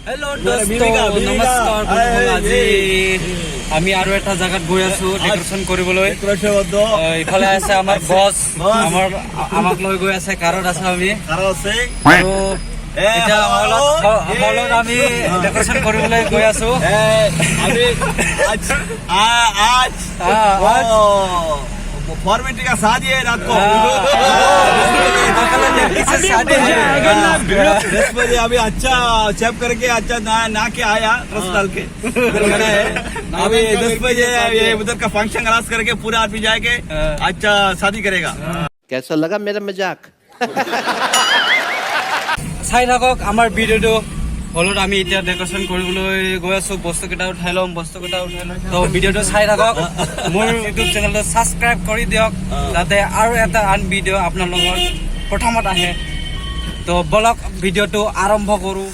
Hello' দোস্ত, নমস্কাৰ বন্ধুসকল। আজি আমি আৰু এটা জাগাত গৈ আছো ডেকৰেশ্যন কৰিবলৈ। ইফালে আছে আমাৰ বছ, আমাৰ আমাক লৈ গৈ আছে, কাৰত আছে আমি। আৰু এতিয়া হলত আমি ডেকৰেশ্যন কৰিবলৈ গৈ আছো। आज आज फॉर्मेलिटी का शादी है रात को। शादी है। 10 बजे अभी। अच्छा चेप करके, अच्छा नहा नहा के आया, ड्रेस डाल के उधर खड़े है। अभी 10 बजे ये उधर का फंक्शन खलास करके पूरा आदमी जाके अच्छा शादी करेगा। कैसा लगा मेरा मजाक? চাই থাকক আমাৰ ভিডিঅ'টো। হলত আমি এতিয়া ডেকৰেশ্যন কৰিবলৈ গৈ আছো। বস্তুকেইটা উঠাই ল'ম, বস্তুকেইটা উঠাই ল'ম। তো ভিডিঅ'টো চাই থাকক। মোৰ ইউটিউব চেনেলটো ছাবস্ক্ৰাইব কৰি দিয়ক, যাতে আৰু এটা আন ভিডিঅ' আপোনালোকৰ প্ৰথমত আহে। তো বলক, ভিডিঅ'টো আৰম্ভ কৰোঁ।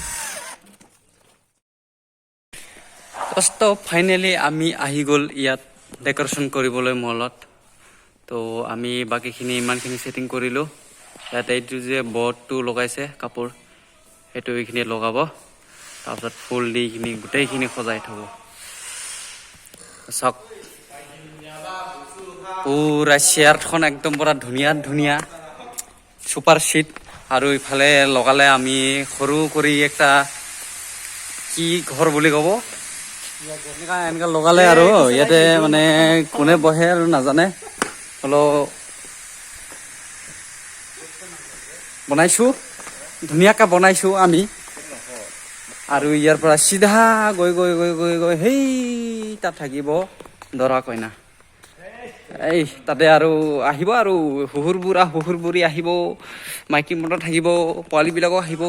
দোস্ত, ফাইনেলি আমি আহি গ'ল ইয়াত ডেকৰেশ্যন কৰিবলৈ মলত। তো আমি বাকীখিনি ইমানখিনি ছেটিং কৰিলোঁ। ইয়াত এইটো যে বৰ্ডটো লগাইছে কাপোৰ, সেইটো এইখিনি লগাব, তাৰপিছত ফুল দি কিনি গোটেইখিনি সজাই থ'ব। চাওক, পুৰা চেয়াৰখন একদম পুৰা ধুনীয়া ধুনীয়া ছুপাৰ চিট। আৰু ইফালে লগালে আমি সৰু কৰি একটা কি ঘৰ বুলি ক'ব, এনেকা এনেকা লগালে। আৰু ইয়াতে মানে কোনে বহে আৰু নাজানে, হ'লেও বনাইছো, ধুনীয়াকে বনাইছো আমি। আৰু ইয়াৰ পৰা চিধা গৈ গৈ গৈ গৈ গৈ সেই তাত থাকিব দৰা কইনা। এই তাতে আৰু আহিব আৰু শহুৰ বুঢ়া শহুৰ বুঢ়ী আহিব, মাইকী মতা থাকিব, পোৱালীবিলাকো আহিব।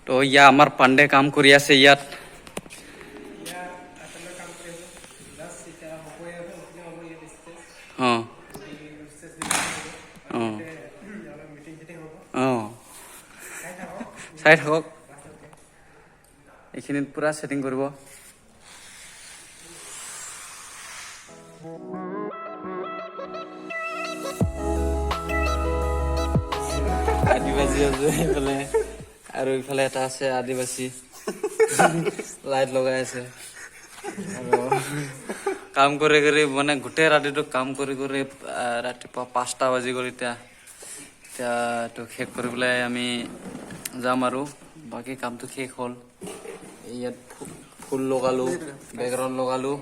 তো ইয়া আমাৰ পাণ্ডে কাম কৰি আছে ইয়াত। অঁ অঁ চাই থাকক, এইখিনিত পুৰা ছেটিং কৰিব। আদিবাসী আছে এইফালে, আৰু ইফালে এটা আছে আদিবাসী, লাইট লগাই আছে। আৰু কাম কৰি কৰি মানে গোটেই ৰাতিটো কাম কৰি কৰি ৰাতিপুৱা 5টা বাজি গ'ল এতিয়া। এতিয়া এইটো শেষ কৰি পেলাই আমি যাম আৰু বাকী কামটো শেষ হ'ল। ইয়াত ফুল লগালো, বেকগ্ৰাউণ্ড লগালো,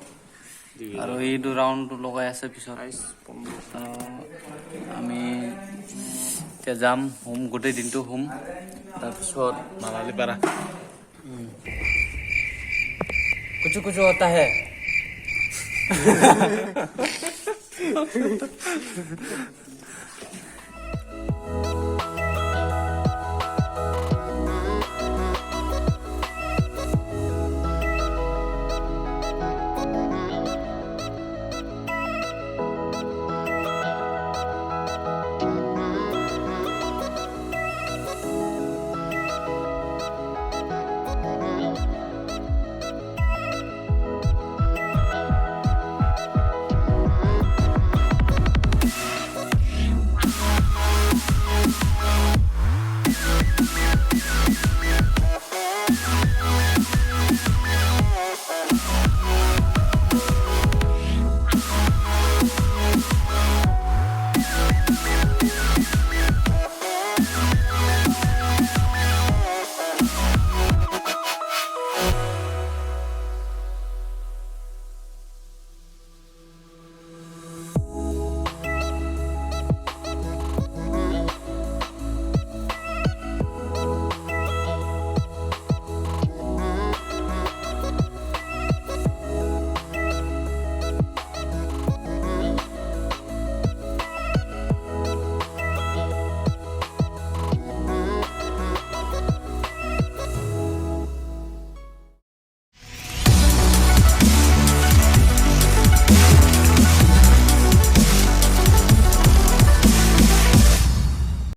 আৰু এইটো ৰাউণ্ডটো লগাই আছে। পিছত আমি এতিয়া যাম, হোম গোটেই দিনটো হোম, তাৰপিছত মালালীপাৰা। कुछ कुछ होता है।